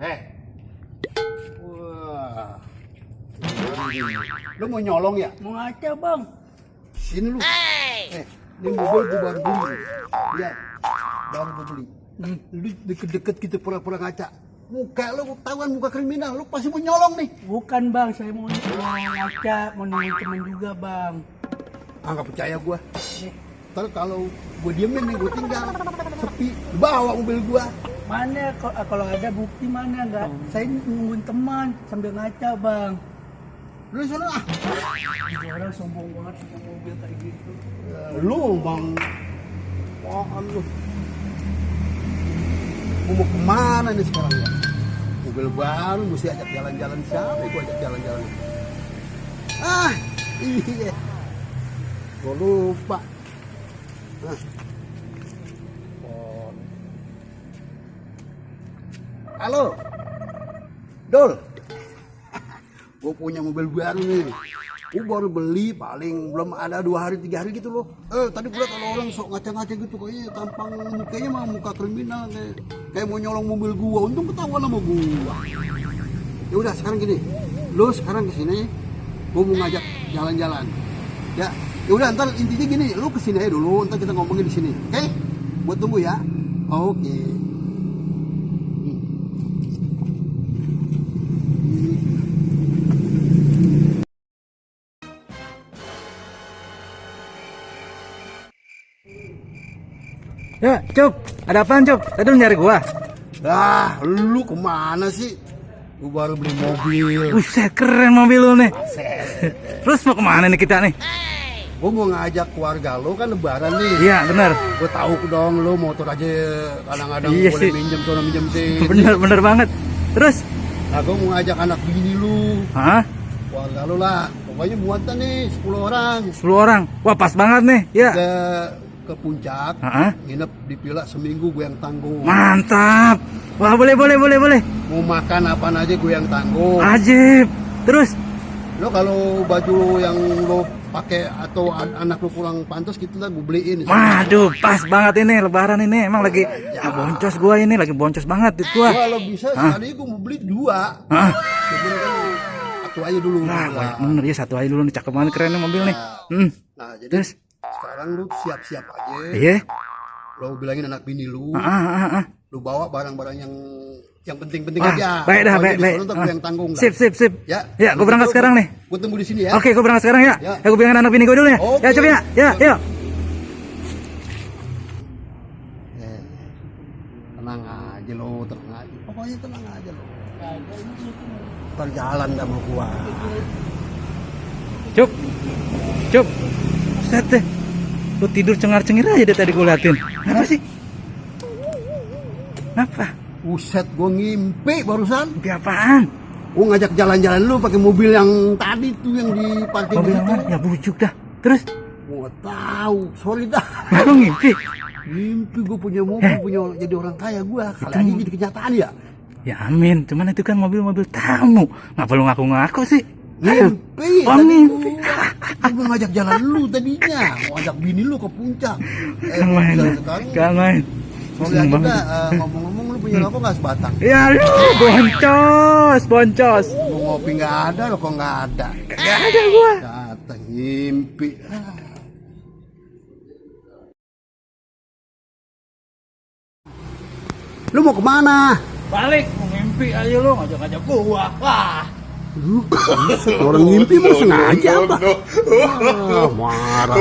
Eh, wah, lu mau nyolong ya? Mau ngaca bang? Sini lu. Ini mobil gua baru beli. Lihat, baru gua beli. Lu deket-deket gitu pura-pura ngaca. Muka lu tahuan muka kriminal, lu pasti mau nyolong nih. Bukan bang, saya mau ngaca, mau nungguin temen juga bang. Nggak percaya gua. Ntar kalau gua diemin nih, gua tinggal sepi, bawa mobil gua. Mana kalau ada bukti mana enggak? Saya nungguin teman sambil ngaca bang. Lu sana ah. Orang sombong banget punya mobil kayak gitu. Lu bang, wah lu. Mau kemana nih sekarang ya? Mobil baru mesti ajak jalan-jalan, siapa gua ajak jalan-jalan? Ah, iya. Gua lupa. Nah. Halo, Dol. Gue punya mobil baru nih. Gue baru beli, paling belum ada 2 hari 3 hari gitu loh. Tadi gue liat kalau orang sok ngaca-ngaca gitu, kayaknya tampang mukanya mah muka kriminal, kayak mau nyolong mobil gue. Untung ketahuan sama gue. Ya udah sekarang gini, lo sekarang kesini, gue mau ngajak jalan-jalan. Ya udah ntar intinya gini, lo kesini aja dulu, ntar kita ngomongin di sini, oke? Gue tunggu ya. Oke. Ya, Cuk, ada apaan, Cuk? Tadi lu nyari gua? Ah, lu kemana sih? Gua baru beli mobil. Buset, keren mobil lu nih. Terus mau kemana nih kita nih? Gua mau ngajak keluarga lu kan lebaran nih. Iya, bener. Gua tahu dong lu motor aja kadang-kadang Iya boleh sih. minjem sono minjem sini. Bener banget. Terus? Nah, gua mau ngajak anak bini lu. Hah? Keluarga lu lah. Pokoknya muatan nih 10 orang. 10 orang? Wah, pas banget nih. Ya. Ke puncak, nginep di villa seminggu gue yang tanggung. Mantap. Wah, boleh. Mau makan apaan aja gue yang tanggung. Ajib. Terus? Lo kalau baju yang lo pakai atau anak lo pulang pantas gitu lah gue beliin. Waduh, pas banget ini lebaran ini. Emang lagi boncos gua ini, lagi boncos banget itu gua. Kalau bisa sekali gue mau beli 2. Jadi kan satu aja dulu. Nah, bener ya, satu aja dulu nih, cakep banget, keren nih mobil nih. Nah, jadi Terus? sekarang lu siap-siap aja. Iya. Lo bilangin anak bini lu. Lu bawa barang-barang yang penting-penting aja. Baik. Gue yang tanggung. Sip. Ya, Gue berangkat sekarang nih. Gue tunggu di sini ya. Oke, gue berangkat sekarang ya. Gue bilangin anak bini gue dulu ya. Oke. Ya, coba ya. Ya, yuk. Tenang aja lo, tenang aja. Pokoknya tenang aja lo. Ntar jalan sama gua. Cuk. Set deh. Lu tidur cengar-cengir aja deh tadi gue liatin. Kenapa sih? Kenapa? Buset, gua ngimpi barusan. Mimpi apaan? Gua ngajak jalan-jalan lu pakai mobil yang tadi tuh yang di parkir Mobil yang itu. mana? Ya bujuk dah. Terus? Gua tahu, sorry dah. Lu ngimpi? Ngimpi gua punya mobil, punya jadi orang kaya gua. Kali aja jadi kenyataan ya. Ya amin, cuman itu kan mobil-mobil tamu. Ngapa lu ngaku-ngaku sih? Ngimpi. Oh, ngimpi. Gua ngajak jalan lu tadinya. Mau ngajak bini lu ke puncak. Kan main. Sorry aja dah, ngomong-ngomong lu punya rokok nggak sebatang? Ya lu boncos. Mau ngopi nggak ada, rokok nggak ada. Kagak ada gua. Datang ngimpi. Lu mau kemana? Balik, mau ngimpi aja lo ngajak-ngajak gua. Wah. Orang ngimpi mau sengaja apa? Marah.